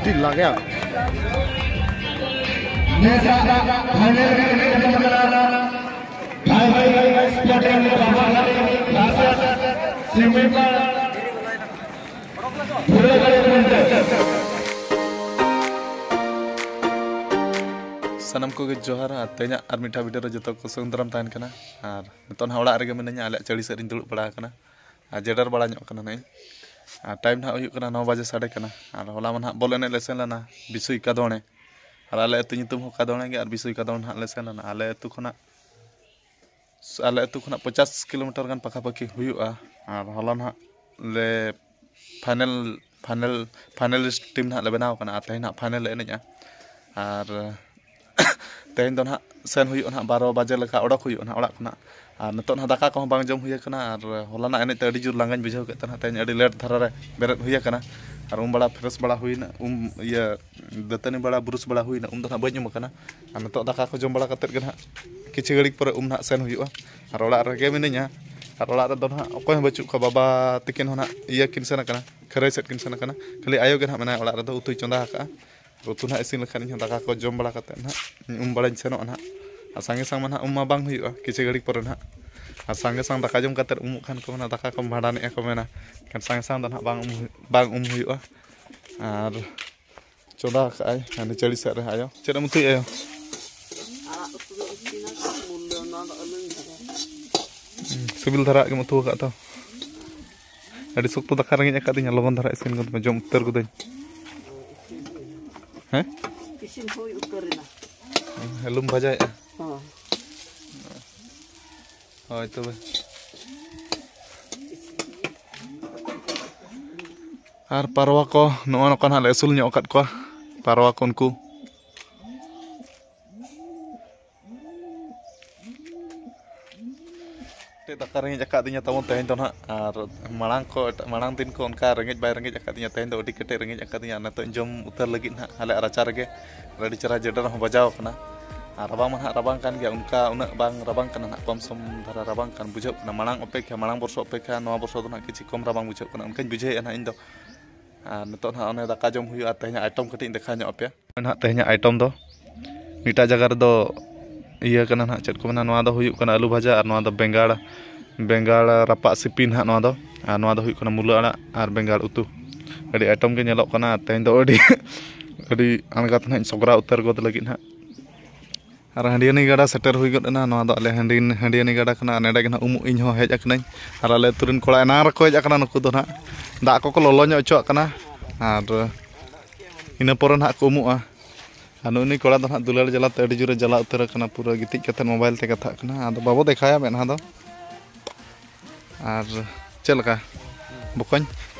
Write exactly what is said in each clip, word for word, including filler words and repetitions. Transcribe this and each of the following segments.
ᱟᱹᱰᱤ ᱞᱟᱜᱮ᱾ ᱥᱟᱱᱟᱢ ᱠᱚᱜᱮ ᱡᱚᱦᱟᱨ᱾ ᱟᱨ ᱛᱮᱦᱮᱧᱟᱜ ᱟᱨ ᱢᱤᱫᱴᱟᱝ ᱵᱷᱤᱰᱤᱭᱳ ᱨᱮ ᱡᱚᱛᱚ ᱠᱚ ᱥᱟᱹᱜᱩᱱ ᱫᱟᱨᱟᱢ ᱛᱟᱦᱮᱱ ᱠᱟᱱᱟ᱾ ᱟᱨ ᱱᱤᱛᱚᱜ ᱱᱟᱦᱟᱜ ᱚᱲᱟᱜ ᱨᱮᱜᱮ ᱢᱤᱱᱟᱹᱧᱟ, ᱟᱞᱮᱭᱟᱜ ᱪᱟᱹᱲᱤ ᱥᱮᱫ ᱨᱤᱧ ᱫᱩᱲᱩᱵ ᱵᱟᱲᱟ ᱟᱠᱟᱱᱟ᱾ ᱟᱨ ᱡᱮᱰᱮᱨ ᱵᱟᱲᱟ ᱧᱚᱜ ᱠᱟᱱᱟ ᱱᱟᱦᱟᱜ ᱤᱧ᱾ ᱟᱨ ᱴᱟᱭᱤᱢ ᱱᱟᱦᱟᱜ ᱦᱩᱭᱩᱜ ᱠᱟᱱᱟ ᱱᱚ ᱵᱟᱡᱮ ᱥᱟᱰᱮ ᱠᱟᱱᱟ᱾ ᱟᱨ ᱦᱚᱞᱟ ᱢᱟ ᱱᱟᱦᱟᱜ ᱵᱚᱞ ᱮᱱᱮᱡ ᱞᱮ ᱥᱮᱱ ᱞᱮᱱᱟ ᱵᱤᱥᱩᱭ ᱠᱟᱫᱚᱬᱮ᱾ ᱟᱨ ᱟᱞᱮ ᱟᱹᱛᱩ ᱧᱩᱛᱩᱢ ᱦᱚᱸ ᱠᱟᱫᱚᱬᱮ ᱜᱮ, ᱟᱨ ᱵᱤᱥᱩᱭ ᱠᱟᱫᱚᱬᱮ ᱱᱟᱦᱟᱜ ᱞᱮ ᱥᱮᱱ ᱞᱮᱱᱟ᱾ ᱟᱞᱮ ᱟᱹᱛᱩ ᱠᱷᱚᱱᱟᱜ, ᱟᱞᱮ ᱟᱹᱛᱩ ᱠᱷᱚᱱᱟᱜ ᱯᱚᱪᱟᱥ ᱠᱤᱞᱳᱢᱤᱴᱟᱨ ᱜᱟᱱ ᱯᱟᱠᱟᱯᱟᱠᱤ ᱦᱩᱭᱩᱜᱼᱟ᱾ ᱟᱨ ᱦᱚᱞᱟ ᱱᱟᱦᱟᱜ ᱞᱮ ᱯᱷᱟᱭᱱᱮᱞ, ᱯᱷᱟᱭᱱᱮᱞ, ᱯᱷᱟᱭᱱᱮᱞᱤᱥᱴ ᱴᱤᱢ ᱱᱟᱦᱟᱜ ᱞᱮ ᱵᱮᱱᱟᱣ ᱠᱟᱱᱟ᱾ ᱟᱨ ᱛᱮᱦᱮᱧ ᱱᱟᱦᱟᱜ ᱯᱷᱟᱭᱱᱮᱞ ᱞᱮ ᱮᱱᱮᱡᱼᱟ᱾ ᱟᱨ ᱛᱮᱦᱮᱧ ᱫᱚ ᱱᱟᱦᱟᱜ ᱥᱮᱱ ᱦᱩᱭᱩᱜᱼᱟ ᱱᱟᱦᱟᱜ, ᱵᱟᱨᱚ ᱵᱟᱡᱮ ᱞᱮᱠᱟ ᱚᱰᱚᱠ ᱦᱩᱭᱩᱜᱼᱟ ᱱᱟᱦᱟᱜ ᱚᱲᱟᱜ ᱠᱷᱚᱱᱟᱜ᱾ ᱟᱨ ᱱᱤᱛᱚᱜ ᱱᱟᱦᱟᱜ ᱫᱟᱠᱟ ᱠᱚᱦᱚᱸ ᱵᱟᱝ ᱡᱚᱢ ᱦᱩᱭ ᱟᱠᱟᱱᱟ᱾ ᱟᱨ ᱦᱚᱞᱟᱱᱟᱜ ᱮᱱᱮᱡ ᱛᱮ ᱟᱹᱰᱤ ᱡᱳᱨ ᱞᱟᱸᱜᱟᱧ ᱵᱩᱡᱷᱟᱹᱣ ᱠᱮᱫ ᱛᱮ ᱱᱟᱦᱟᱜ ᱛᱮᱦᱮᱧ ᱟᱹᱰᱤ ᱞᱮᱴ ᱫᱷᱟᱨᱟ ᱨᱮ ᱵᱮᱨᱮᱫ ᱦᱩᱭ ᱟᱠᱟᱱᱟ᱾ ᱟᱨ ᱩᱢ ᱵᱟᱲᱟ, ᱯᱷᱨᱮᱥ ᱵᱟᱲᱟ ᱦᱩᱭᱱᱟ, ᱩᱢ, ᱤᱭᱟᱹ, ᱫᱟᱹᱛᱟᱹᱱᱤ ᱵᱟᱲᱟ, ᱵᱨᱩᱥ ᱵᱟᱲᱟ ᱦᱩᱭᱱᱟ, ᱩᱢ ᱫᱚ ᱱᱟᱦᱟᱜ ᱵᱟᱹᱧ ᱩᱢ ᱟᱠᱟᱱᱟ᱾ ᱟᱨ ᱱᱤᱛᱚᱜ ᱫᱟᱠᱟ ᱠᱚ ᱡᱚᱢ ᱵᱟᱲᱟ ᱠᱟᱛᱮᱫ ᱜᱮ ᱱᱟᱦᱟᱜ ᱠᱤᱪᱷᱩ ᱜᱷᱟᱹᱲᱤᱡ ᱯᱚᱨᱮ ᱩᱢ ᱱᱟᱦᱟᱜ ᱥᱮᱱ ᱦᱩᱭᱩᱜᱼᱟ᱾ ᱟᱨ ᱚᱲᱟᱜ ᱨᱮᱜᱮ ᱢᱤᱱᱟᱹᱧᱟ᱾ ᱟᱨ ᱚᱲᱟᱜ ᱨᱮᱫᱚ ᱱᱟᱦᱟᱜ ᱚᱠᱚᱭ ᱦᱚᱸ ᱵᱟᱹᱪᱩᱜ ᱠᱚᱣᱟ, ᱵᱟᱵᱟ ᱛᱤᱠᱤᱱ ᱦᱚᱸ ᱱᱟᱦᱟᱜ ᱤᱭᱟᱹ ᱠᱤᱱ ᱥᱮᱱ ᱟᱠᱟᱱᱟ, ᱠᱷᱟᱹᱨᱟᱹᱭ ᱥᱮᱫ ᱠᱤᱱ ᱥᱮᱱ ᱟᱠᱟᱱᱟ᱾ ᱠᱷᱟᱹᱞᱤ ᱟᱭᱳ ᱜᱮ ᱱᱟᱦᱟᱜ ᱢᱮᱱᱟᱭᱟ ᱚᱲᱟᱜ ᱨᱮᱫᱚ, ᱩᱛᱩᱭ ᱪᱚᱸᱫᱟ ᱟᱠᱟᱫᱼᱟ᱾ ᱟᱨ ᱩᱛᱩ ᱱᱟᱦᱟᱜ ᱤᱥᱤᱱ ᱞᱮᱠᱷᱟᱱ ᱤᱧ ᱦᱚᱸ ᱫᱟᱠᱟ ᱠᱚ ᱡᱚᱢ ᱵᱟᱲᱟ ᱠᱟᱛᱮᱫ ᱱᱟᱦᱟᱜ ᱤᱧ ᱩᱢ ᱵᱟᱲᱟᱧ ᱥᱮᱱᱚᱜᱼᱟ ᱱᱟᱦᱟᱜ᱾ ᱟᱨ ᱥᱟᱸᱜᱮ ᱥᱟᱝ ᱢᱟ ᱱᱟᱦᱟᱜ ᱩᱢ ᱢᱟ ᱵᱟᱝ ᱦᱩᱭᱩᱜᱼᱟ, ᱠᱤᱪᱷᱩ ᱜᱷᱟᱹᱲᱤᱡ ᱯᱚᱨᱮ ᱱᱟᱦᱟᱜ᱾ ᱟᱨ ᱥᱟᱸᱜᱮ ᱥᱟᱝ ᱫᱟᱠᱟ ᱡᱚᱢ ᱠᱟᱛᱮᱫ ᱩᱢᱩᱜ ᱠᱷᱟᱱ ᱠᱚ ᱢᱮᱱᱟ, "ᱫᱟᱠᱟ ᱠᱚᱢ ᱵᱷᱟᱸᱰᱟᱱᱮᱜᱼᱟ" ᱠᱚ ᱢᱮᱱᱟ᱾ ᱮᱱᱠᱷᱟᱱ ᱥᱟᱸᱜᱮ ᱥᱟᱝ ᱫᱚ ᱱᱟᱦᱟᱜ ᱵᱟᱝ ᱩᱢ ᱦᱩᱭᱩᱜ, ᱵᱟᱝ ᱩᱢ ᱦᱩᱭᱩᱜᱼᱟ᱾ ᱟᱨ ᱪᱚᱸᱫᱟ ᱟᱠᱟᱫᱼᱟᱭ ᱦᱟᱱᱮ ᱪᱟᱹᱲᱤ ᱥᱮᱫ ᱨᱮ ᱟᱭᱳ᱾ ᱪᱮᱫ ᱮᱢ ᱩᱛᱩᱭᱮᱫᱼᱟ ᱟᱭᱳ? ᱟᱲᱟᱜ ᱩᱛᱩ ᱫᱚ ᱤᱥᱤᱱ ᱟᱠᱟᱱᱟ, ᱢᱩᱞᱟᱹ, ᱱᱚᱣᱟ ᱫᱚ ᱟᱹᱞᱩᱧ ᱵᱷᱟᱡᱟ᱾ ᱦᱩᱸ, ᱥᱤᱵᱤᱞ ᱫᱷᱟᱨᱟ ᱜᱮᱢ ᱩᱛᱩ ᱟᱠᱟᱫ ᱛᱚ᱾ ᱟᱹᱰᱤ ᱥᱚᱠᱛᱚ ᱫᱟᱠᱟ ᱨᱮᱸᱜᱮᱡ ᱟᱠᱟᱫᱤᱧᱟ, ᱞᱚᱜᱚᱱ ᱫᱷᱟᱨᱟ ᱤᱥᱤᱱ ᱜᱚᱫ ᱢᱮ, ᱡᱚᱢ ᱩᱛᱟᱹᱨ ᱜᱚᱫᱟᱹᱧ᱾ ᱦᱮᱸ? ᱤᱥᱤᱱ ᱦᱩᱭ ᱩᱛᱟᱹᱨ ᱮᱱᱟ᱾ ᱟᱹᱞᱩᱢ ᱵᱷᱟᱡᱟᱭᱮᱫᱼᱟ? ᱦᱚᱸ᱾ ᱦᱳᱭ ᱛᱚᱵᱮ᱾ ᱟᱨ ᱯᱟᱨᱣᱟ ᱠᱚ ᱱᱚᱜᱼᱚ ᱱᱚᱝᱠᱟ ᱱᱟᱦᱟᱜ ᱞᱮ ᱟᱹᱥᱩᱞ ᱧᱚᱜ ᱟᱠᱟᱫ ᱠᱚᱣᱟ, ᱯᱟᱨᱣᱟ ᱠᱚ ᱩᱱᱠᱩ᱾ ᱮᱴᱟᱜ ᱫᱟᱠᱟ ᱨᱮᱸᱜᱮᱡ ᱟᱠᱟᱫᱤᱧᱟ ᱛᱟᱵᱚᱱ ᱛᱮᱦᱮᱧ ᱫᱚ ᱱᱟᱦᱟᱜ, ᱟᱨ ᱢᱟᱲᱟᱝ ᱠᱚ, ᱮᱴᱟᱜ ᱢᱟᱲᱟᱝ ᱫᱤᱱ ᱠᱚ ᱚᱱᱠᱟ ᱨᱮᱸᱜᱮᱡ ᱵᱟᱭ ᱨᱮᱸᱜᱮᱡ ᱟᱠᱟᱫᱤᱧᱟ, ᱛᱮᱦᱮᱧ ᱫᱚ ᱟᱹᱰᱤ ᱠᱮᱴᱮᱡ ᱨᱮᱸᱜᱮᱡ ᱟᱠᱟᱫᱤᱧᱟ᱾ ᱟᱨ ᱱᱤᱛᱚᱜ ᱤᱧ ᱡᱚᱢ ᱩᱛᱟᱹᱨ ᱞᱟᱹᱜᱤᱫ ᱱᱟᱦᱟᱜ ᱟᱞᱮᱭᱟᱜ ᱨᱟᱪᱟ ᱨᱮᱜᱮ, ᱟᱹᱰᱤ ᱪᱮᱦᱨᱟ ᱡᱮᱰᱮᱨ ᱦᱚᱸ ᱵᱟᱡᱟᱣ ᱟᱠᱟᱱᱟ᱾ ᱟᱨ ᱨᱟᱵᱟᱝ ᱢᱟ ᱱᱟᱦᱟᱜ ᱨᱟᱵᱟᱝ ᱠᱟᱱ ᱜᱮᱭᱟ, ᱚᱱᱠᱟ ᱩᱱᱟᱹᱜ ᱵᱟᱝ ᱨᱟᱵᱟᱝ ᱠᱟᱱᱟ ᱱᱟᱦᱟᱜ, ᱠᱚᱢ ᱥᱚᱢ ᱫᱷᱟᱨᱟ ᱨᱟᱵᱟᱝ ᱠᱟᱱ ᱵᱩᱡᱷᱟᱹᱜ ᱠᱟᱱᱟ᱾ ᱢᱟᱲᱟᱝ ᱚᱯᱮᱠᱷᱟ, ᱢᱟᱲᱟᱝ ᱵᱚᱨᱥᱚ ᱚᱯᱮᱠᱷᱟ ᱱᱚᱣᱟ ᱵᱚᱨᱥᱚ ᱫᱚ ᱱᱟᱦᱟᱜ ᱠᱤᱪᱷᱩ ᱠᱚᱢ ᱨᱟᱵᱟᱝ ᱵᱩᱡᱷᱟᱹᱜ ᱠᱟᱱᱟ, ᱚᱱᱠᱟᱧ ᱵᱩᱡᱷᱟᱹᱣᱮᱫᱼᱟ ᱱᱟᱦᱟᱜ ᱤᱧ ᱫᱚ᱾ ᱟᱨ ᱱᱤᱛᱚᱜ ᱱᱟᱦᱟᱜ ᱚᱱᱮ ᱫᱟᱠᱟ ᱡᱚᱢ ᱦᱩᱭᱩᱜᱼᱟ᱾ ᱛᱮᱦᱮᱧᱟᱜ ᱟᱭᱴᱚᱢ ᱠᱟᱹᱴᱤᱡ ᱤᱧ ᱫᱮᱠᱷᱟᱣ ᱧᱚᱜ ᱟᱯᱮᱭᱟ᱾ ᱱᱟᱦᱟᱜ ᱛᱮᱦᱮᱧᱟᱜ ᱟᱭᱴᱚᱢ ᱫᱚ ᱢᱤᱫᱴᱟᱜ ᱡᱟᱭᱜᱟ ᱨᱮᱫᱚ ᱤᱭᱟᱹ ᱠᱟᱱᱟ ᱱᱟᱦᱟᱜ, ᱪᱮᱫ ᱠᱚ ᱢᱮᱱᱟ, ᱱᱚᱣᱟ ᱫᱚ ᱦᱩᱭᱩᱜ ᱠᱟᱱᱟ ᱟᱹᱞᱩ ᱵᱷᱟᱡᱟ, ᱟᱨ ᱱᱚᱣᱟ ᱫᱚ ᱵᱮᱸᱜᱟᱲ, ᱵᱮᱸᱜᱟᱲ ᱨᱟᱯᱟᱜ ᱥᱤᱯᱤ ᱱᱟᱦᱟᱜ ᱱᱚᱣᱟ ᱫᱚ᱾ ᱟᱨ ᱱᱚᱣᱟ ᱫᱚ ᱦᱩᱭᱩᱜ ᱠᱟᱱᱟ ᱢᱩᱞᱟᱹ ᱟᱲᱟᱜ ᱟᱨ ᱵᱮᱸᱜᱟᱲ ᱩᱛᱩ᱾ ᱟᱹᱰᱤ ᱟᱭᱴᱚᱢ ᱜᱮ ᱧᱮᱞᱚᱜ ᱠᱟᱱᱟ᱾ ᱟᱨ ᱛᱮᱦᱮᱧ ᱫᱚ ᱟᱹᱰᱤ ᱟᱹᱰᱤ ᱟᱬᱜᱟᱛ ᱱᱟᱦᱟᱜ ᱤᱧ ᱥᱚᱜᱽᱨᱟ ᱩᱛᱟᱹᱨ ᱜᱚᱫ ᱞᱟᱹᱜᱤᱫ ᱱᱟᱦᱟᱜ᱾ ᱟᱨ ᱦᱟᱹᱸᱰᱤᱭᱟᱹᱱᱤ ᱜᱟᱰᱟ ᱥᱮᱴᱮᱨ ᱦᱩᱭ ᱜᱚᱫ ᱮᱱᱟ᱾ ᱱᱚᱣᱟ ᱫᱚ ᱟᱞᱮ ᱦᱟᱹᱸᱰᱤ-, ᱦᱟᱹᱸᱰᱤᱭᱟᱹᱱᱤ ᱜᱟᱰᱟ ᱠᱟᱱᱟ᱾ ᱟᱨ ᱱᱚᱰᱮ ᱜᱮ ᱱᱟᱦᱟᱜ ᱩᱢᱩᱜ ᱤᱧ ᱦᱚᱸ ᱦᱮᱡ ᱟᱠᱟᱱᱟᱹᱧ᱾ ᱟᱨ ᱟᱞᱮ ᱟᱹᱛᱩ ᱨᱮᱱ ᱠᱚᱲᱟ ᱮᱱᱟᱝ ᱨᱮᱠᱚ ᱦᱮᱡ ᱟᱠᱟᱱᱟ᱾ ᱱᱩᱠᱩ ᱫᱚ ᱱᱟᱦᱟᱜ ᱫᱟᱜ ᱠᱚᱠᱚ ᱞᱚᱞᱚ ᱧᱚᱜ ᱦᱚᱪᱚᱣᱟᱜ ᱠᱟᱱᱟ᱾ ᱟᱨ ᱤᱱᱟᱹ ᱯᱚᱨᱮ ᱱᱟᱦᱟᱜ ᱠᱚ ᱩᱢᱩᱜᱼᱟ᱾ ᱟᱨ ᱱᱩᱜᱼᱩ ᱱᱩᱭ ᱠᱚᱲᱟ ᱫᱚ ᱱᱟᱦᱟᱜ ᱫᱩᱞᱟᱹᱲ ᱡᱟᱞᱟᱛᱮ ᱟᱹᱰᱤ ᱡᱳᱨᱮ ᱡᱟᱞᱟ ᱩᱛᱟᱹᱨ ᱟᱠᱟᱱᱟ, ᱯᱩᱨᱟᱹ ᱜᱤᱛᱤᱡ ᱠᱟᱛᱮᱫ ᱢᱳᱵᱟᱭᱤᱞ ᱛᱮ ᱠᱟᱛᱷᱟᱜ ᱠᱟᱱᱟ᱾ ᱟᱫᱚ ᱵᱟᱵᱚ ᱫᱮᱠᱷᱟᱣᱟ ᱢᱮᱫᱦᱟ ᱫᱚ᱾ ᱟᱨ ᱪᱮᱫ ᱞᱮᱠᱟ ᱵᱚᱠᱚᱧ?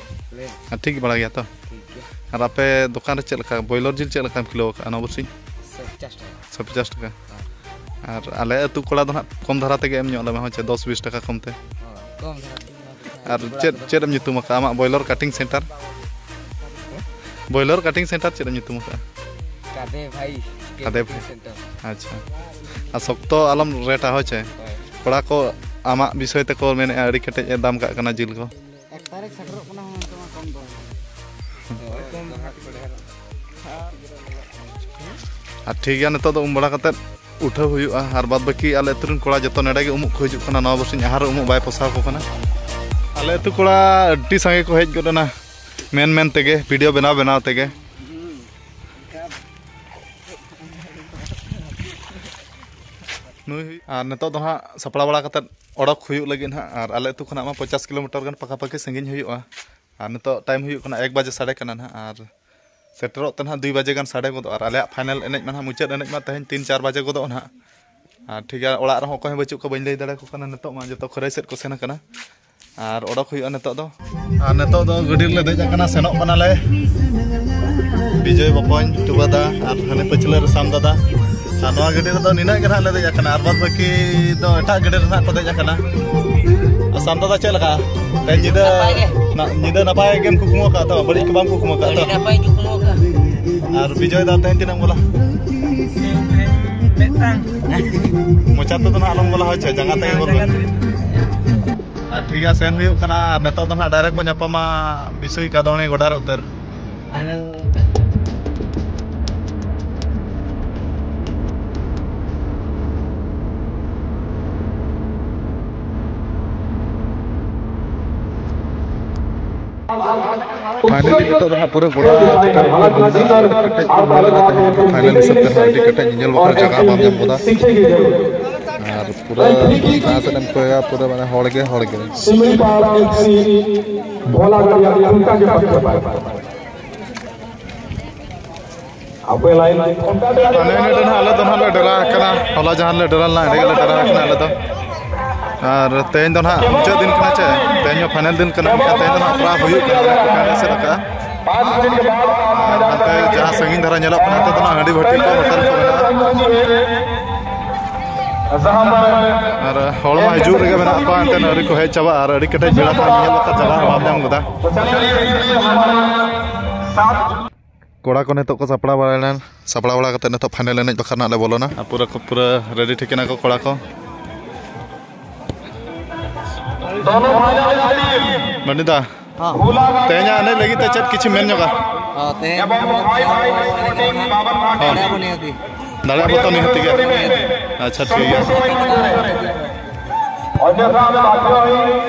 ᱞᱟᱹᱭ ᱢᱮ᱾ ᱟᱨ ᱴᱷᱤᱠ ᱵᱟᱲᱟ ᱜᱮᱭᱟ ᱛᱚ? ᱴᱷᱤᱠ ᱜᱮᱭᱟ᱾ ᱟᱨ ᱟᱯᱮ ᱫᱚᱠᱟᱱ ᱨᱮ ᱪᱮᱫ ᱞᱮᱠᱟ ᱵᱚᱭᱞᱚᱨ ᱡᱤᱞ ᱪᱮᱫ ᱞᱮᱠᱟᱢ ᱠᱤᱞᱳ ᱟᱠᱟᱫᱼᱟ ᱱᱚᱣᱟ ᱵᱚᱨᱥᱤᱧ? ᱥᱟᱲᱮ ᱯᱚᱪᱟᱥ ᱴᱟᱠᱟ᱾ ᱥᱟᱲᱮ ᱯᱚᱪᱟᱥ ᱴᱟᱠᱟ᱾ ᱟᱨ ᱟᱞᱮ ᱟᱹᱛᱩ ᱠᱚᱲᱟ ᱫᱚ ᱱᱟᱦᱟᱜ ᱠᱚᱢ ᱫᱷᱟᱨᱟ ᱛᱮᱜᱮ ᱮᱢ ᱧᱚᱜ ᱞᱮᱢᱮ, ᱦᱳᱭ ᱪᱮ, ᱫᱚᱥ ᱵᱤᱥ ᱴᱟᱠᱟ ᱠᱚᱢ ᱛᱮ᱾ ᱦᱳᱭ, ᱠᱚᱢ ᱫᱷᱟᱨᱟ ᱛᱮᱜᱮ᱾ ᱟᱨ ᱪᱮᱫ, ᱪᱮᱫ ᱮᱢ ᱧᱩᱛᱩᱢ ᱟᱠᱟᱫᱼᱟ ᱟᱢᱟᱜ ᱵᱚᱭᱞᱚᱨ ᱠᱟᱴᱤᱝ ᱥᱮᱱᱴᱟᱨ? ᱵᱚᱭᱞᱚᱨ ᱠᱟᱴᱤᱝ ᱥᱮᱱᱴᱟᱨ ᱪᱮᱫ ᱮᱢ ᱧᱩᱛᱩᱢ ᱟᱠᱟᱫᱼᱟ? ᱠᱟᱫᱮ ᱵᱷᱟᱭ᱾ ᱠᱟᱫᱮ ᱠᱟᱴᱤᱝ ᱵᱷᱟᱭ᱾ ᱥᱮᱱᱴᱟᱨ᱾ ᱟᱪᱪᱷᱟ, ᱟᱨ ᱥᱚᱠᱛᱚ ᱟᱞᱚᱢ ᱨᱮᱴᱟ, ᱦᱳᱭ ᱪᱮ? ᱦᱳᱭ᱾ ᱠᱚᱲᱟ ᱠᱚ ᱟᱢᱟᱜ ᱵᱤᱥᱚᱭ ᱛᱮᱠᱚ ᱢᱮᱱᱮᱫᱼᱟ ᱟᱹᱰᱤ ᱠᱮᱴᱮᱡ ᱮ ᱫᱟᱢ ᱠᱟᱜ ᱠᱟᱱᱟ ᱡᱤᱞ ᱠᱚ᱾ ᱮᱠ ᱛᱟᱹᱨᱤᱠᱷ ᱥᱮᱴᱮᱨᱚᱜ ᱠᱟᱱᱟ, ᱦᱚᱸ ᱱᱤᱛᱚᱜ ᱢᱟ ᱠᱚᱢ ᱫᱚ᱾ ᱟᱨ ᱴᱷᱤᱠ ᱜᱮᱭᱟ, ᱱᱤᱛᱚᱜ ᱫᱚ ᱩᱢ ᱵᱟᱲᱟ ᱠᱟᱛᱮᱫ ᱩᱴᱷᱟᱹᱣ ᱦᱩᱭᱩᱜᱼᱟ᱾ ᱟᱨ ᱵᱟᱫᱽ ᱵᱟᱹᱠᱤ ᱟᱞᱮ ᱟᱹᱛᱩ ᱨᱮᱱ ᱠᱚᱲᱟ ᱡᱚᱛᱚ ᱱᱚᱰᱮ ᱜᱮ ᱩᱢᱩᱜ ᱠᱚ ᱦᱤᱡᱩᱜ ᱠᱟᱱᱟ᱾ ᱱᱚᱣᱟ ᱵᱟᱨᱥᱤᱧ ᱟᱦᱟᱨ ᱨᱮ ᱩᱢᱩᱜ ᱵᱟᱭ ᱯᱚᱥᱟᱣ ᱟᱠᱚ ᱠᱟᱱᱟ᱾ ᱟᱞᱮ ᱟᱹᱛᱩ ᱠᱚᱲᱟ ᱟᱹᱰᱤ ᱥᱟᱸᱜᱮ ᱠᱚ ᱦᱮᱡ ᱜᱚᱫ ᱮᱱᱟ ᱢᱮᱱ ᱢᱮᱱ ᱛᱮᱜᱮ, ᱵᱷᱤᱰᱤᱭᱳ ᱵᱮᱱᱟᱣ ᱵᱮᱱᱟᱣ ᱛᱮᱜᱮ᱾ ᱱᱩᱭ ᱦᱩᱭ-, ᱟᱨ ᱱᱤᱛᱚᱜ ᱫᱚ ᱦᱟᱸᱜ ᱥᱟᱯᱲᱟᱣ ᱵᱟᱲᱟ ᱠᱟᱛᱮᱫ ᱚᱰᱚᱠ ᱦᱩᱭᱩᱜ ᱞᱟᱹᱜᱤᱫ ᱦᱟᱸᱜ᱾ ᱟᱨ ᱟᱞᱮ ᱟᱹᱛᱩ ᱠᱷᱚᱱᱟᱜ ᱢᱟ ᱯᱚᱧᱪᱟᱥ ᱠᱤᱞᱳᱢᱤᱴᱟᱨ ᱜᱟᱱ ᱯᱟᱠᱟ ᱯᱟᱠᱤ ᱥᱟᱺᱜᱤᱧ ᱦᱩᱭᱩᱜᱼᱟ᱾ ᱟᱨ ᱱᱤᱛᱚᱜ ᱴᱟᱭᱤᱢ ᱦᱩᱭᱩᱜ ᱠᱟᱱᱟ ᱮᱠ ᱵᱟᱡᱮ ᱥᱟᱰᱮ ᱠᱟᱱᱟ ᱱᱟᱦᱟᱜ᱾ ᱟᱨ ᱥᱮᱴᱮᱨᱚᱜ ᱛᱮ ᱱᱟᱦᱟᱜ ᱫᱩᱭ ᱵᱟᱡᱮ ᱜᱟᱱ ᱥᱟᱰᱮ ᱜᱚᱫᱚᱜᱼᱟ᱾ ᱟᱨ ᱟᱞᱮᱭᱟᱜ ᱯᱷᱟᱭᱱᱟᱞ ᱮᱱᱮᱡ ᱢᱟ ᱱᱟᱦᱟᱜ, ᱢᱩᱪᱟᱹᱫ ᱮᱱᱮᱡ ᱢᱟ ᱛᱮᱦᱮᱧ ᱛᱤᱱ ᱪᱟᱨ ᱵᱟᱡᱮ ᱜᱚᱫᱚᱜᱼᱟ ᱱᱟᱦᱟᱜ᱾ ᱟᱨ ᱴᱷᱤᱠ ᱜᱮᱭᱟ, ᱚᱲᱟᱜ ᱨᱮᱦᱚᱸ ᱚᱠᱚᱭ ᱦᱚᱸ ᱵᱟᱹᱪᱩᱜ ᱠᱚᱣᱟ, ᱵᱟᱹᱧ ᱞᱟᱹᱭ ᱫᱟᱲᱮᱭᱟᱠᱚ ᱠᱟᱱᱟ᱾ ᱱᱤᱛᱚᱜ ᱢᱟ ᱡᱚᱛᱚ ᱠᱷᱟᱹᱨᱟᱹᱭ ᱥᱮᱫ ᱠᱚ ᱥᱮᱱ ᱟᱠᱟᱱᱟ᱾ ᱟᱨ ᱚᱰᱚᱠ ᱦᱩᱭᱩᱜᱼᱟ ᱱᱤᱛᱚᱜ ᱫᱚ᱾ ᱟᱨ ᱱᱤᱛᱚᱜ ᱫᱚ ᱜᱟᱹᱰᱤ ᱨᱮᱞᱮ ᱫᱮᱡ ᱟᱠᱟᱱᱟ, ᱥᱮᱱᱚᱜ ᱠᱟᱱᱟᱞᱮ᱾ ᱵᱤᱡᱚᱭ ᱵᱚᱠᱚᱧ, ᱴᱩᱵᱟᱹ ᱫᱟ ᱟᱨ ᱦᱟᱱᱮ ᱯᱟᱹᱪᱷᱞᱟᱹ ᱨᱮ ᱥᱟᱢ ᱫᱟᱫᱟ᱾ ᱟᱨ ᱱᱚᱣᱟ ᱜᱟᱹᱰᱤ ᱨᱮᱫᱚ ᱱᱤᱱᱟᱹᱜ ᱜᱮ ᱱᱟᱦᱟᱜ ᱞᱮ ᱫᱮᱡ ᱟᱠᱟᱱᱟ, ᱟᱨ ᱵᱟᱫᱽ ᱵᱟᱹᱠᱤ ᱫᱚ ᱮᱴᱟᱜ ᱜᱟᱹᱰᱤ ᱨᱮ ᱱᱟᱦᱟᱜ ᱠᱚ ᱫᱮᱡ ᱟᱠᱟᱱᱟ᱾ ᱟᱨ ᱥᱟᱢ ᱫᱟᱫᱟ, ᱪᱮᱫ ᱞᱮᱠᱟ ᱛᱮᱦᱮᱧ ᱧᱤᱫᱟᱹ? ᱱᱟᱯᱟᱭ ᱜᱮ᱾ ᱱᱟ-, ᱧᱤᱫᱟᱹ ᱱᱟᱯᱟᱭ ᱜᱮᱢ ᱠᱩᱠᱢᱩ ᱟᱠᱟᱫ ᱛᱚ? ᱵᱟᱹᱲᱤᱡ ᱠᱚ ᱵᱟᱢ ᱠᱩᱠᱢᱩ ᱟᱠᱟᱫ ᱛᱚ? ᱟᱹᱰᱤ ᱱᱟᱯᱟᱭ ᱠᱩᱠᱢᱩ ᱟᱠᱟᱫ᱾ ᱟᱨ ᱵᱤᱡᱚᱭ ᱫᱟ, ᱛᱮᱦᱮᱧ ᱛᱤᱱᱟᱹᱜ ᱮᱢ ᱜᱳᱞᱟ? ᱢᱤᱫᱴᱟᱝ᱾ ᱢᱚᱪᱟ ᱛᱮᱫᱚ ᱱᱟᱦᱟᱜ ᱟᱞᱚᱢ ᱜᱳᱞᱟ, ᱦᱳᱭ ᱪᱮ, ᱡᱟᱸᱜᱟ ᱛᱮᱜᱮ ᱜᱳᱞ ᱢᱮ᱾ ᱡᱟᱸᱜᱟ ᱛᱮᱜᱮ᱾ ᱟᱨ ᱴᱷᱤᱠ ᱜᱮᱭᱟ, ᱥᱮᱱ ᱦᱩᱭᱩᱜ ᱠᱟᱱᱟ᱾ ᱟᱨ ᱱᱤᱛᱚᱜ ᱫᱚ ᱱᱟᱦᱟᱜ direct ᱵᱚᱱ ᱧᱟᱯᱟᱢᱟ ᱵᱤᱥᱩᱭ ᱠᱟᱫᱚᱬᱮ ᱜᱚᱰᱟ ᱨᱮ ᱩᱛᱟᱹᱨ᱾ Finally ᱱᱤᱛᱚᱜ ᱫᱚ ᱦᱟᱸᱜ ᱯᱩᱨᱟᱹ ᱜᱚᱰᱟ ᱪᱮᱛᱟᱱ ᱨᱮ ᱠᱮᱴᱮᱡ ᱠᱚ ᱢᱮᱱᱟᱜ ᱛᱟᱦᱮᱸᱫ᱾ Final ᱦᱤᱥᱟᱹᱵ ᱛᱮ ᱦᱟᱸᱜ ᱟᱹᱰᱤ ᱠᱮᱴᱮᱡ ᱧᱮᱧᱮᱞ ᱵᱟᱠᱷᱨᱟ ᱡᱟᱭᱜᱟ ᱵᱟᱢ ᱧᱟᱢ ᱜᱚᱫᱟ᱾ ᱟᱨ ᱯᱩᱨᱟᱹ ᱡᱟᱦᱟᱸ ᱥᱮᱫ ᱮᱢ ᱠᱚᱭᱚᱜᱟ, ᱯᱩᱨᱟᱹ ᱢᱟᱱᱮ ᱦᱚᱲ ᱜᱮ ᱦᱚᱲ ᱜᱮ᱾ ᱥᱤᱢᱲᱤ ᱯᱟᱲᱟ ᱮᱯᱷ ᱥᱤ ᱵᱷᱳᱞᱟ ᱜᱟᱲᱤᱭᱟ ᱚᱱᱠᱟ ᱜᱮ ᱯᱟᱴᱤ ᱯᱟᱴᱤ᱾ ᱟᱯᱮ line ᱚᱱᱠᱟ ᱜᱮ ᱟᱨ ᱱᱮ ᱱᱮᱰᱮ ᱱᱟᱦᱟᱜ ᱟᱞᱮ ᱫᱚ ᱱᱟᱦᱟᱜ ᱞᱮ ᱰᱮᱨᱟ ᱟᱠᱟᱱᱟ᱾ ᱦᱚᱞᱟ ᱡᱟᱦᱟᱸ ᱞᱮ ᱰᱮᱨᱟ ᱞᱮᱱᱟ, ᱚᱸᱰᱮ ᱜᱮᱞᱮ ᱰᱮᱨᱟ ᱟᱠᱟᱱᱟ ᱟᱞᱮ ᱫᱚ᱾ ᱟᱨ ᱛᱮᱦᱮᱧ ᱫᱚ ᱱᱟᱦᱟᱜ ᱢᱩᱪᱟᱹᱫ ᱫᱤᱱ ᱠᱟᱱᱟ ᱪᱮ, ᱛᱮᱦᱮᱧ ᱦᱚᱸ final ᱫᱤᱱ ᱠᱟᱱᱟ, ᱢᱮᱱᱠᱷᱟᱱ ᱛᱮᱦᱮᱧ ᱫᱚ ᱱᱟᱦᱟᱜ ᱯᱨᱟᱭ ᱦᱩᱭᱩᱜ ᱠᱟᱱᱟ, ᱚᱱᱟ ᱠᱚ ᱠᱟᱱ ᱮᱥᱮᱫ ᱟᱠᱟᱫᱼᱟ᱾ ᱟᱨ ᱦᱟᱱᱛᱮ ᱡᱟᱦᱟᱸ ᱥᱟᱺᱜᱤᱧ ᱫᱷᱟᱨᱟ ᱧᱮᱞᱚᱜ ᱠᱟᱱᱟ, ᱚᱱᱛᱮ ᱫᱚ ᱱᱟᱦᱟᱜ ᱦᱟᱺᱰᱤ ᱵᱷᱟᱹᱴᱤ ᱠᱚ, ᱦᱳᱴᱮᱞ ᱠᱚ ᱢᱮᱱᱟᱜᱼᱟ᱾ ᱟᱨ ᱦᱚᱲ ᱢᱟ ᱦᱤᱡᱩᱜ ᱨᱮᱜᱮ ᱢᱮᱱᱟᱜ ᱠᱚᱣᱟ, ᱮᱱᱛᱮ ᱟᱹᱣᱨᱤ ᱠᱚ ᱦᱮᱡ ᱪᱟᱵᱟᱜᱼᱟ᱾ ᱟᱨ ᱟᱹᱰᱤ ᱠᱮᱴᱮᱡ ᱵᱷᱤᱲ ᱠᱟᱱᱟ, ᱧᱮᱞ ᱞᱮᱠᱟ ᱡᱟᱭᱜᱟ ᱦᱚᱸ ᱵᱟᱢ ᱧᱟᱢ ᱜᱚᱫᱟ᱾ ᱠᱚᱲᱟ ᱠᱚ ᱱᱤᱛᱚᱜ ᱠᱚ ᱥᱟᱯᱲᱟᱣ ᱵᱟᱲᱟᱭᱮᱱᱟ, ᱥᱟᱯᱲᱟᱣ ᱵᱟᱲᱟ ᱠᱟᱛᱮ ᱱᱤᱛᱚᱜ final ᱮᱱᱮᱡ ᱵᱟᱠᱷᱨᱟ ᱱᱟᱜ ᱞᱮ ᱵᱚᱞᱚᱱᱟ᱾ ᱟᱨ ᱯᱩᱨᱟᱹ ᱠᱚ ᱯᱩᱨᱟᱹ ready ᱴᱷᱤᱠ ᱮᱱᱟ ᱠᱚ ᱠᱚᱲᱟ ᱠᱚ᱾ ᱢᱟᱹᱱᱰᱤ ᱫᱟ, ᱦᱚᱸ᱾ ᱛᱮᱦᱮᱧᱟᱜ ᱮᱱᱮᱡ ᱞᱟᱹᱜᱤᱫ ᱛᱮ ᱪᱮᱫ ᱠᱤᱪᱷᱩ ᱢᱮᱱ ᱧᱚᱜᱟ? ᱦᱚᱸ, ᱛᱮᱦᱮᱧ ᱦᱚᱸ᱾ ᱫᱟᱲᱮᱭᱟᱜ ᱵᱚᱱ ᱱᱤᱦᱟᱹᱛᱤ᱾ ᱫᱟᱲᱮᱭᱟᱜ ᱵᱚᱱ ᱛᱚ ᱱᱤᱦᱟᱹᱛᱤ ᱜᱮ᱾ ᱟᱪᱪᱷᱟ, ᱴᱷᱤᱠ ᱜᱮᱭᱟ᱾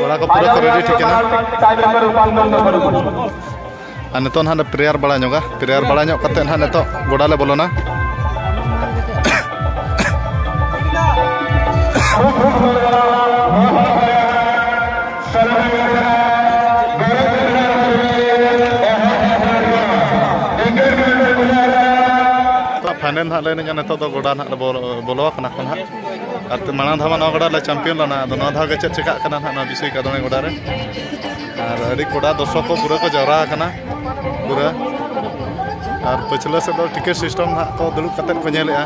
ᱠᱚᱲᱟ ᱠᱚ ᱯᱩᱨᱟᱹ ᱠᱚ ready ᱴᱷᱤᱠ ᱮᱱᱟ᱾ ᱟᱨ ᱱᱤᱛᱚᱜ ᱱᱟᱦᱟᱜ ᱞᱮ prayer ᱵᱟᱲᱟ ᱧᱚᱜᱟ, prayer ᱵᱟᱲᱟ ᱧᱚᱜ ᱠᱟᱛᱮ ᱱᱟᱦᱟᱜ ᱱᱤᱛᱚᱜ ᱜᱚᱰᱟ ᱞᱮ ᱵᱚᱞᱚᱱᱟ᱾ Final ᱱᱟᱦᱟᱜ ᱞᱮ ᱮᱱᱮᱡᱼᱟ, ᱱᱤᱛᱚᱜ ᱫᱚ ᱜᱚᱰᱟ ᱱᱟᱦᱟᱜ ᱞᱮ ᱵᱚᱞᱚ, ᱵᱚᱞᱚ ᱟᱠᱟᱱᱟ ᱠᱚ ᱱᱟᱦᱟᱜ᱾ ᱟᱨ ᱢᱟᱲᱟᱝ ᱫᱷᱟᱣ ᱢᱟ ᱱᱚᱣᱟ ᱜᱚᱰᱟ ᱞᱮ champion ᱞᱮᱱᱟ, ᱟᱫᱚ ᱱᱚᱣᱟ ᱫᱷᱟᱣ ᱜᱮ ᱪᱮᱫ ᱪᱮᱠᱟᱜ ᱠᱟᱱᱟ ᱱᱟᱦᱟᱜ ᱱᱚᱣᱟ ᱵᱤᱥᱩᱭ ᱠᱟᱫᱚᱬᱮ ᱜᱚᱰᱟ ᱨᱮ᱾ ᱟᱨ ᱟᱹᱰᱤ ᱠᱚᱲᱟ ᱫᱚᱨᱥᱚᱠ ᱠᱚ ᱯᱩᱨᱟᱹ ᱠᱚ ᱡᱟᱣᱨᱟ ᱟᱠᱟᱱᱟ ᱯᱩᱨᱟᱹ᱾ ᱟᱨ ᱯᱟᱹᱪᱷᱞᱟᱹ ᱥᱮᱫ ᱫᱚ ticket system ᱱᱟᱦᱟᱜ ᱠᱚ ᱫᱩᱲᱩᱵ ᱠᱟᱛᱮᱫ ᱠᱚ ᱧᱮᱞᱮᱜᱼᱟ᱾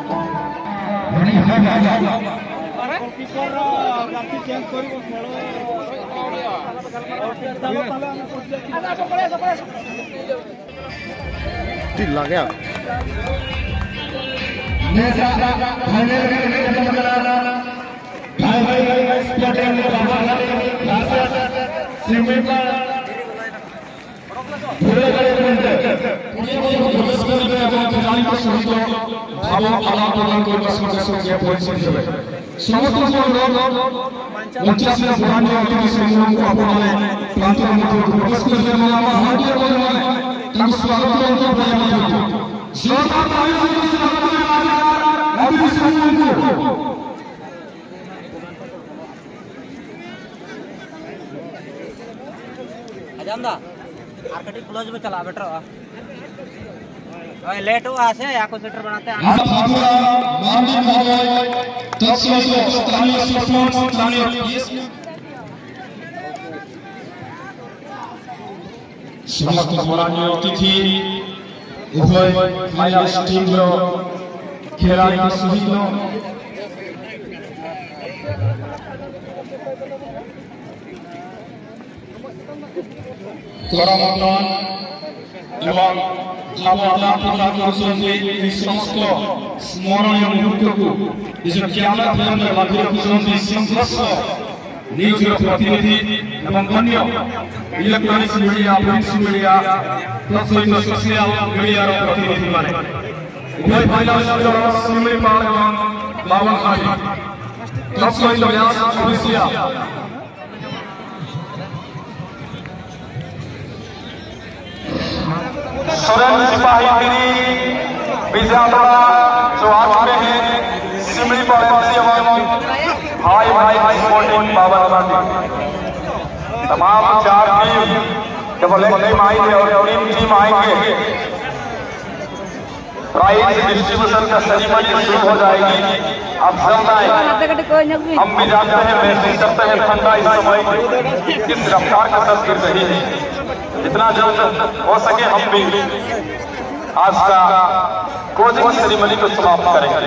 ᱴᱷᱤᱠ ᱞᱟᱜᱮ᱾ ᱱᱮᱥᱟᱜ final ᱨᱮ ᱮᱱᱮᱡ ᱧᱟᱯᱟᱢ ᱠᱟᱱᱟ ᱵᱷᱟᱭ ᱵᱷᱟᱭ Sporting ᱵᱟᱵᱟ ᱜᱷᱟᱴᱤ ᱵᱷᱟᱨᱥᱟᱥ ᱠᱩᱲᱤ ᱵᱚᱪᱷᱚᱨ ᱵᱚᱭᱚᱥ ᱨᱮ ᱮᱵᱚᱝ ᱠᱷᱮᱞᱟᱲᱤ ᱠᱚ ᱥᱚᱦᱤᱛ ᱵᱷᱟᱵᱚ ᱟᱫᱟᱱ ᱯᱨᱚᱫᱟᱱ ᱠᱚᱨᱵᱟ ᱥᱚᱸᱜᱮ ᱥᱚᱸᱜᱮ ᱯᱚᱭᱥᱟ ᱥᱚᱢᱚᱥᱛᱚ ᱠᱚ ᱯᱚᱧᱪᱟᱥ ᱨᱮ ᱵᱚᱲᱟᱱᱤ ᱟᱹᱫᱤᱵᱟᱹᱥᱤ ᱢᱩᱞᱩᱠ ᱠᱚ ᱟᱵᱚ ᱱᱚᱰᱮ ᱯᱨᱟᱱᱛᱚ ᱢᱚᱫᱽᱫᱷᱮ ᱩᱯᱚᱥᱛᱷᱤᱛ ᱨᱮ ᱢᱮᱱᱟᱜ ᱵᱚᱱᱟ, ᱦᱟᱨᱫᱤᱠ ᱚᱵᱷᱤᱱᱚᱱᱫᱚᱱ, ᱛᱟᱠᱚ ᱥᱣᱟᱜᱚᱛ ᱨᱮ ᱩᱱᱠᱩ ᱵᱚᱲᱟᱱᱤ ᱟᱹᱫᱤᱵᱟᱹᱥᱤ ᱥᱚᱨᱠᱟᱨ ᱟᱹᱫᱤᱵᱟᱹᱥᱤ ᱢᱩᱞᱩᱠ ᱠᱚ᱾ ᱟᱸᱡᱚᱢ ᱫᱟ? ᱟᱨ ᱠᱟᱹᱴᱤᱡ ᱠᱞᱳᱡᱽ ᱵᱚ ᱪᱟᱞᱟᱜᱼᱟ, ᱵᱮᱴᱟᱨᱚᱜᱼᱟ᱾ ᱦᱳᱭ, ᱞᱮᱴᱚᱜᱼᱟ ᱥᱮ, ᱟᱠᱚ ᱥᱮᱴᱮᱨ ᱵᱟᱲᱟᱛᱮ᱾ ᱟᱨ ᱵᱷᱟᱫᱩᱨᱟ ᱢᱟᱱᱰᱤ ᱢᱚᱦᱚᱫᱚᱭ ᱛᱚᱛᱥᱚᱭᱤᱛ ᱥᱛᱷᱟᱱᱤᱭᱚ ᱥᱚᱨᱯᱚᱧᱪ, ᱥᱛᱷᱟᱱᱤᱭᱚ ᱯᱤ ᱮᱥ, সমস্ত বরণীয় অতিথি, উভয় ফাইনালিস্ট টিমর খেলাড়ি সহিত করামতন এবং ভাব আদান প্রদান করছেন যে এই সমস্ত স্মরণীয় মুহূর্তକୁ, এই যে খেলা ধরনের মাঝে রখুଛନ୍ତି সংঘর্ষ ନ୍ୟୁଜ୍ର ପ୍ରତିନିଧି ଏବଂ ଅନ୍ୟ ଇଲେକ୍ଟ୍ରୋନିକ୍ସ ମିଡିଆ, ପ୍ରିଣ୍ଟ ମିଡିଆ, ତତ୍ ସହିତ ସୋସିଆଲ ମିଡିଆର ପ୍ରତିନିଧିମାନେ। ଉଭୟ ଫାଇନାଲିଷ୍ଟ ଦଳ ଶିମିଳିପାଳ ଏବଂ ବାବନଘାଟି, ତତ୍ ସହିତ ମ୍ୟାଚ୍ ଅଫିସିଆଲ सुरेंद्र सिपाही गिरी, विजयादड़ा, जो आ चुके हैं, सिमरी पड़ोसी एवं भाई भाई स्पोर्टिंग बाबा। तमाम चार टीम, जब एक टीम आई है और तीन टीम आएंगे, प्राइज डिस्ट्रीब्यूशन का सेरेमनी शुरू हो जाएगी। आप सब आए। हम भी जानते हैं, महसूस करते हैं ठंडा इस समय किस रफ्तार के साथ गिर रही है। जितना जल्द हो सके हम भी आज का क्लोजिंग सेरेमनी को समाप्त करेंगे।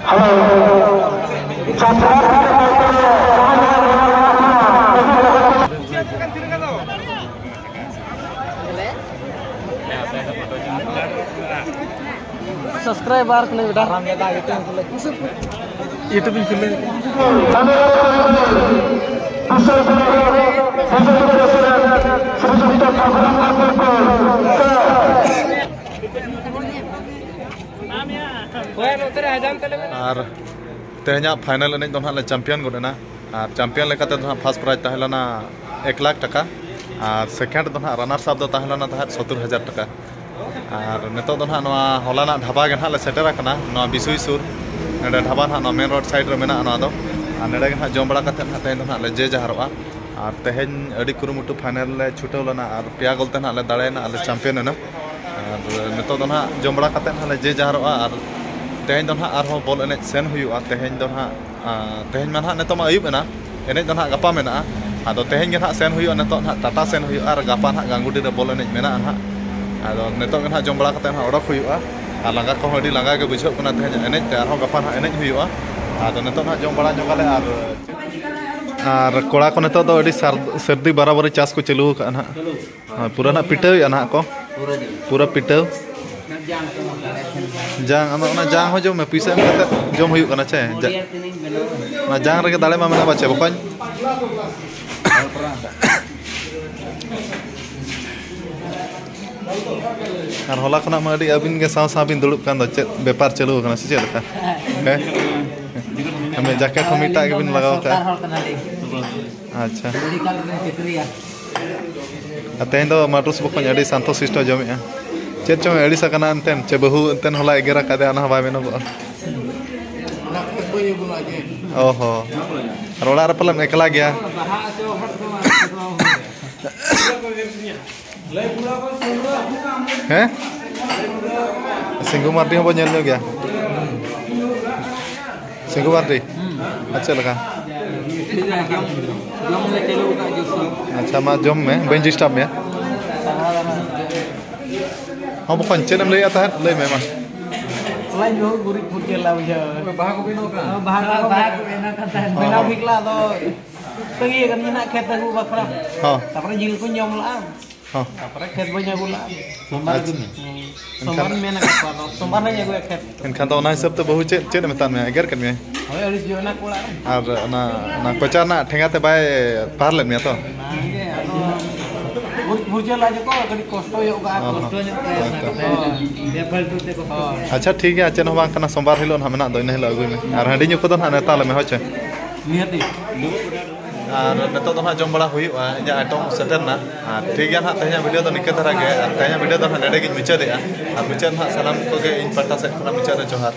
हेलो। ᱥᱟᱵᱥᱠᱨᱟᱭᱵᱟᱨ ᱠᱟᱹᱱᱟᱹᱧ ᱵᱮᱴᱟ᱾ YouTube ᱤᱧ ᱠᱷᱩᱞᱟᱹᱣ᱾ ᱟᱨ ᱛᱮᱦᱮᱧᱟᱜ ᱯᱷᱟᱭᱱᱟᱞ ᱮᱱᱮᱡ ᱫᱚ ᱱᱟᱦᱟᱜ ᱞᱮ ᱪᱟᱢᱯᱤᱭᱟᱱ ᱜᱚᱫ ᱮᱱᱟ᱾ ᱟᱨ ᱪᱟᱢᱯᱤᱭᱟᱱ ᱞᱮᱠᱟᱛᱮ ᱫᱚ ᱱᱟᱦᱟᱜ ᱯᱷᱟᱥᱴ ᱯᱨᱟᱭᱤᱡᱽ ᱛᱟᱦᱮᱸ ᱞᱮᱱᱟ ᱮᱠ ᱞᱟᱠᱷ ᱴᱟᱠᱟ᱾ ᱟᱨ ᱥᱮᱠᱮᱱᱰ ᱫᱚ ᱱᱟᱦᱟᱜ ᱨᱟᱱᱟᱨᱥ ᱟᱯ ᱫᱚ ᱛᱟᱦᱮᱸ ᱞᱮᱱᱟ ᱛᱟᱦᱮᱸᱫ ᱥᱚᱛᱛᱚᱨ ᱦᱟᱡᱟᱨ ᱴᱟᱠᱟ᱾ ᱟᱨ ᱱᱤᱛᱚᱜ ᱫᱚ ᱱᱟᱦᱟᱜ ᱱᱚᱣᱟ ᱦᱚᱞᱟᱱᱟᱜ ᱰᱷᱟᱵᱟ ᱜᱮ ᱱᱟᱦᱟᱜ ᱞᱮ ᱥᱮᱴᱮᱨ ᱟᱠᱟᱱᱟ, ᱱᱚᱣᱟ ᱵᱤᱥᱩᱭ ᱥᱩᱨ᱾ ᱱᱚᱰᱮ ᱰᱷᱟᱵᱟ ᱱᱟᱦᱟᱜ ᱱᱚᱣᱟ ᱢᱮᱱ ᱨᱳᱰ ᱥᱟᱭᱤᱰ ᱨᱮ ᱢᱮᱱᱟᱜᱼᱟ ᱱᱚᱣᱟ ᱫᱚ᱾ ᱟᱨ ᱱᱚᱰᱮ ᱜᱮ ᱱᱟᱦᱟᱜ ᱡᱚᱢ ᱵᱟᱲᱟ ᱠᱟᱛᱮᱫ ᱱᱟᱦᱟᱜ ᱛᱮᱦᱮᱧ ᱫᱚ ᱱᱟᱦᱟᱜ ᱞᱮ ᱡᱮ ᱡᱟᱦᱟᱨᱚᱜᱼᱟ᱾ ᱟᱨ ᱛᱮᱦᱮᱧ ᱟᱹᱰᱤ ᱠᱩᱨᱩᱢᱩᱴᱩ ᱯᱷᱟᱭᱱᱟᱞ ᱞᱮ ᱪᱷᱩᱴᱟᱹᱣ ᱞᱮᱱᱟ ᱟᱨ ᱯᱮᱭᱟ ᱜᱳᱞ ᱛᱮ ᱱᱟᱦᱟᱜ ᱞᱮ ᱫᱟᱲᱮᱭᱮᱱᱟ ᱟᱨ ᱞᱮ ᱪᱟᱢᱯᱤᱭᱟᱱ ᱮᱱᱟ᱾ ᱟᱨ ᱱᱤᱛᱚᱜ ᱫᱚ ᱱᱟᱦᱟᱜ ᱡᱚᱢ ᱵᱟᱲᱟ ᱠᱟᱛᱮᱫ ᱱᱟᱦᱟᱜ ᱞᱮ ᱡᱮ ᱡᱟᱦᱟᱨᱚᱜᱼᱟ᱾ ᱟᱨ ᱛᱮᱦᱮᱧ ᱫᱚ ᱱᱟᱦᱟᱜ ᱟᱨᱦᱚᱸ ᱵᱚᱞ ᱮᱱᱮᱡ ᱥᱮᱱ ᱦᱩᱭᱩᱜᱼᱟ᱾ ᱛᱮᱦᱮᱧ ᱫᱚ ᱱᱟᱦᱟᱜ, ᱟᱨ ᱛᱮᱦᱮᱧ ᱢᱟ ᱱᱟᱦᱟᱜ ᱱᱤᱛᱚᱜ ᱢᱟ ᱟᱹᱭᱩᱵ ᱮᱱᱟ, ᱮᱱᱮᱡ ᱫᱚ ᱱᱟᱦᱟᱜ ᱜᱟᱯᱟ ᱢᱮᱱᱟᱜᱼᱟ᱾ ᱟᱫᱚ ᱛᱮᱦᱮᱧ ᱜᱮ ᱱᱟᱦᱟᱜ ᱥᱮᱱ ᱦᱩᱭᱩᱜᱼᱟ, ᱱᱤᱛᱚᱜ ᱱᱟᱦᱟᱜ ᱴᱟᱴᱟ ᱥᱮᱱ ᱦᱩᱭᱩᱜᱼᱟ ᱟᱨ ᱜᱟᱯᱟ ᱱᱟᱦᱟᱜ ᱜᱟᱝᱜᱩᱰᱤ ᱨᱮ ᱵᱚᱞ ᱮᱱᱮᱡ ᱢᱮᱱᱟᱜᱼᱟ ᱱᱟᱦᱟᱜ᱾ ᱟᱫᱚ ᱱᱤᱛᱚᱜ ᱜᱮ ᱱᱟᱦᱟᱜ ᱡᱚᱢ ᱵᱟᱲᱟ ᱠᱟᱛᱮᱫ ᱱᱟᱦᱟᱜ ᱚᱰᱚᱠ ᱦᱩᱭᱩᱜᱼᱟ᱾ ᱟᱨ ᱞᱟᱸᱜᱟ ᱠᱚᱦᱚᱸ ᱟᱹᱰᱤ ᱞᱟᱸᱜᱟ ᱜᱮ ᱵᱩᱡᱷᱟᱹᱜ ᱠᱟᱱᱟ ᱛᱮᱦᱮᱧ ᱮᱱᱮᱡ ᱛᱮ, ᱟᱨᱦᱚᱸ ᱜᱟᱯᱟ ᱱᱟᱦᱟᱜ ᱮᱱᱮᱡ ᱦᱩᱭᱩᱜᱼᱟ᱾ ᱟᱫᱚ ᱱᱤᱛᱚᱜ ᱱᱟᱦᱟᱜ ᱡᱚᱢ ᱵᱟᱲᱟ ᱧᱚᱜᱟᱞᱮ᱾ ᱟᱨ, ᱟᱨ ᱠᱚᱲᱟ ᱠᱚ ᱱᱤᱛᱚᱜ ᱫᱚ ᱟᱹᱰᱤ ᱥᱟᱨ-, ᱥᱟᱹᱨᱫᱤ ᱵᱟᱨᱟᱵᱟᱨᱤ ᱪᱟᱥ ᱠᱚ ᱪᱟᱹᱞᱩ ᱟᱠᱟᱫᱼᱟ ᱱᱟᱦᱟᱜ᱾ ᱦᱳᱭ, ᱯᱩᱨᱟᱹ ᱱᱟᱦᱟᱜ ᱯᱤᱴᱟᱹᱣᱮᱫᱼᱟ ᱱᱟᱦᱟᱜ ᱠᱚ᱾ ᱯᱩᱨᱟᱹ ᱡᱟᱹᱱᱤᱡ᱾ ᱯᱩᱨᱟᱹ ᱯᱤᱴᱟᱹᱣ᱾ ᱡᱟᱝ, ᱟᱫᱚ ᱚᱱᱟ ᱡᱟᱝ ᱦᱚᱸ ᱡᱚᱢ ᱢᱮ, ᱯᱩᱭᱥᱟᱹ ᱮᱢ ᱠᱟᱛᱮ ᱡᱚᱢ ᱦᱩᱭᱩᱜ ᱠᱟᱱᱟ ᱪᱮ? ᱡᱟ-, ᱚᱱᱟ ᱡᱟᱝ ᱨᱮᱜᱮ ᱫᱟᱲᱮ ᱢᱟ ᱢᱮᱱᱟᱜ ᱯᱟᱪᱮ, ᱵᱚᱠᱚᱧ᱾ ᱟᱨ ᱦᱚᱞᱟ ᱠᱷᱚᱱᱟᱜ ᱢᱟ ᱟᱹᱰᱤ ᱟᱹᱵᱤᱱ ᱜᱮ ᱥᱟᱶ ᱥᱟᱶ ᱵᱤᱱ ᱫᱩᱲᱩᱵ ᱠᱟᱱ ᱫᱚ, ᱪᱮᱫ ᱵᱮᱯᱟᱨ ᱪᱟᱹᱞᱩ ᱟᱠᱟᱱᱟ ᱥᱮ ᱪᱮᱫ ᱞᱮᱠᱟ? ᱦᱮᱸ? ᱟᱢᱟᱜ ᱡᱟᱠᱮᱴ ᱦᱚᱸ ᱢᱤᱫᱴᱟᱜ ᱜᱮᱵᱤᱱ ᱞᱟᱜᱟᱣ ᱠᱟᱜᱼᱟ᱾ ᱥᱚᱨᱠᱟᱨ ᱦᱚᱲ ᱠᱟᱱᱟᱞᱤᱧ᱾ ᱟᱪᱪᱷᱟ᱾ ᱢᱮᱰᱤᱠᱟᱞ ᱨᱮᱞᱤᱧ ᱪᱟᱹᱠᱨᱤᱭᱟ᱾ ᱟᱨ ᱛᱮᱦᱮᱧ ᱫᱚ ᱢᱟᱴᱩᱥ ᱵᱚᱠᱚᱧ ᱟᱹᱰᱤ ᱥᱟᱱᱛᱚ ᱥᱤᱥᱴᱚ ᱡᱚᱢᱮᱜᱼᱟ᱾ ᱪᱮᱫ ᱪᱚᱝ ᱮ ᱟᱹᱲᱤᱥ ᱟᱠᱟᱱᱟ ᱮᱱᱛᱮᱱ, ᱪᱮ ᱵᱟᱹᱦᱩ ᱮᱱᱛᱮᱱ ᱦᱚᱞᱟ ᱮᱜᱮᱨ ᱟᱠᱟᱫᱮᱭᱟ, ᱚᱱᱟ ᱦᱚᱸ ᱵᱟᱭ ᱢᱮᱱᱚᱜᱚᱜᱼᱟ᱾ ᱚ ᱦᱚᱸ᱾ ᱟᱨ ᱚᱲᱟᱜ ᱨᱮ ᱯᱟᱞᱮᱢ ᱮᱠᱞᱟ ᱜᱮᱭᱟ? ᱦᱮᱸ? ᱥᱤᱝᱜᱩ ᱢᱟᱨᱰᱤ ᱦᱚᱸᱵᱚ ᱧᱮᱞ ᱧᱚᱜ ᱜᱮᱭᱟ᱾ ᱥᱤᱝᱜᱩ ᱢᱟᱨᱰᱤ, ᱟᱨ ᱪᱮᱫ ᱞᱮᱠᱟ? ᱡᱚᱢ, ᱡᱚᱢ ᱞᱮ ᱪᱟᱹᱞᱩ ᱟᱠᱟᱫ ᱡᱳᱨᱥᱳᱨ᱾ ᱟᱪᱪᱷᱟ, ᱢᱟ ᱡᱚᱢ ᱢᱮ, ᱵᱟᱹᱧ ᱰᱤᱥᱴᱟᱵᱽ ᱢᱮᱭᱟ᱾ ᱦᱚᱸ ᱵᱚᱠᱚᱧ, ᱪᱮᱫ ᱮᱢ ᱞᱟᱹᱭᱮᱫ ᱛᱟᱦᱮᱸᱫ? ᱞᱟᱹᱭ ᱢᱮ ᱢᱟ᱾ ᱞᱟᱡ ᱵᱟᱹᱦᱩ ᱜᱩᱨᱤᱡ ᱯᱷᱩᱨᱪᱟᱹ ᱞᱟ ᱵᱩᱡᱷᱟᱹᱣ᱾ ᱵᱟᱦᱟ ᱠᱚ ᱵᱮᱱᱟᱣ ᱠᱟᱱ? ᱵᱟᱦᱟ ᱠᱚ ᱵᱮᱱᱟᱣ ᱠᱟᱱ ᱛᱟᱦᱮᱸᱫ᱾ ᱦᱚᱸ, ᱵᱮᱱᱟᱣ ᱦᱚᱸ᱾ ᱴᱷᱤᱠ ᱞᱟ, ᱟᱫᱚ ᱛᱟᱹᱜᱤ ᱟᱠᱟᱫᱤᱧ ᱱᱟᱜ ᱠᱷᱮᱛ ᱟᱹᱜᱩ ᱵᱟᱠᱷᱨᱟ᱾ ᱦᱚᱸ᱾ ᱛᱟᱯᱚᱨᱮ ᱡᱤᱞ ᱠᱚᱧ ᱡᱚᱢ ᱞᱟᱜᱼᱟ᱾ ᱦᱚᱸ᱾ ᱛᱟᱯᱚᱨᱮ ᱠᱷᱮᱛ ᱵᱟᱹᱧ ᱟᱹᱜᱩ ᱞᱟᱜᱼᱟ᱾ ᱥᱳᱢᱵᱟᱨ ᱟᱪᱪᱷᱟ᱾ ᱟᱹᱜᱩ ᱢᱮ᱾ ᱥᱳᱢᱵᱟᱨ ᱤᱧ ᱟᱹᱜᱩᱭᱟ ᱠᱷᱮᱛ᱾ ᱮᱱᱠᱷᱟᱱ ᱫᱚ ᱚᱱᱟ ᱦᱤᱥᱟᱹᱵ ᱛᱮ ᱵᱟᱹᱦᱩ ᱪᱮᱫ, ᱪᱮᱫ ᱮ ᱢᱮᱛᱟᱫ ᱢᱮᱭᱟ? ᱮᱜᱮᱨ ᱠᱮᱫ ᱢᱮᱭᱟᱭ? ᱦᱳᱭ, ᱟᱹᱲᱤᱥ ᱜᱮ ᱢᱮᱱᱟᱜ ᱠᱚ ᱚᱲᱟᱜ ᱨᱮ᱾ ᱟᱨ ᱚᱱᱟ, ᱚᱱᱟ ᱠᱚᱪᱟ ᱨᱮᱱᱟᱜ ᱴᱷᱮᱸᱜᱟ ᱛᱮ ᱵᱟᱭ ᱯᱟᱨ ᱞᱮᱫ ᱢᱮᱭᱟ ᱛᱚ? ᱵᱟᱝᱜᱮ, ᱟᱫᱚ ᱵᱩᱡᱽ-, ᱵᱩᱡᱷᱟᱹᱣ ᱞᱟᱡ ᱠᱚ ᱠᱟᱹᱴᱤᱡ ᱠᱚᱥᱴᱚ ᱧᱚᱜ ᱠᱟᱜᱼᱟ ᱠᱚ᱾ ᱦᱚᱸ, ᱦᱚᱸ᱾ ᱦᱳᱭ᱾ ᱵᱮᱯᱷᱟᱞᱛᱩ ᱛᱮ ᱠᱚᱥᱴᱚ᱾ ᱦᱳᱭ᱾ ᱟᱪᱪᱷᱟ, ᱴᱷᱤᱠ ᱜᱮᱭᱟ, ᱪᱮᱫ ᱦᱚᱸ ᱵᱟᱝ ᱠᱟᱱᱟ, ᱥᱳᱢᱵᱟᱨ ᱦᱤᱞᱳᱜ ᱱᱟᱦᱟᱜ ᱢᱮᱱᱟᱜ ᱫᱚ, ᱤᱱᱟᱹ ᱦᱤᱞᱳᱜ ᱟᱹᱜᱩᱭ ᱢᱮ᱾ ᱟᱨ ᱦᱟᱺᱰᱤ ᱧᱩ ᱠᱚᱫᱚ ᱱᱟᱦᱟᱜ ᱱᱮᱣᱛᱟ ᱞᱮᱢᱮ, ᱦᱳᱭ ᱪᱮ? ᱱᱤᱦᱟᱹᱛᱤ᱾ ᱟᱨ ᱱᱤᱛᱚᱜ ᱫᱚ ᱱᱟᱦᱟᱜ ᱡᱚᱢ ᱵᱟᱲᱟ ᱦᱩᱭᱩᱜᱼᱟ, ᱤᱧᱟᱹᱜ ᱟᱭᱴᱮᱢ ᱥᱮᱴᱮᱨ ᱮᱱᱟ᱾ ᱟᱨ ᱴᱷᱤᱠ ᱜᱮᱭᱟ ᱱᱟᱦᱟᱜ, ᱛᱮᱦᱮᱧᱟᱜ ᱵᱷᱤᱰᱤᱭᱳ ᱫᱚ ᱱᱤᱝᱠᱟᱹ ᱫᱷᱟᱨᱟ ᱜᱮ᱾ ᱟᱨ ᱛᱮᱦᱮᱧᱟᱜ ᱵᱷᱤᱰᱤᱭᱳ ᱫᱚ ᱱᱟᱦᱟᱜ ᱱᱚᱰᱮ ᱜᱤᱧ ᱢᱩᱪᱟᱹᱫᱮᱜᱼᱟ᱾ ᱟᱨ ᱢᱩᱪᱟᱹᱫ ᱱᱟᱦᱟᱜ ᱥᱟᱱᱟᱢ ᱠᱚᱜᱮ ᱤᱧ ᱯᱟᱦᱴᱟ ᱥᱮᱫ ᱠᱷᱚᱱᱟᱜ ᱢᱩᱪᱟᱹᱫ ᱨᱮ ᱡᱚᱦᱟᱨ᱾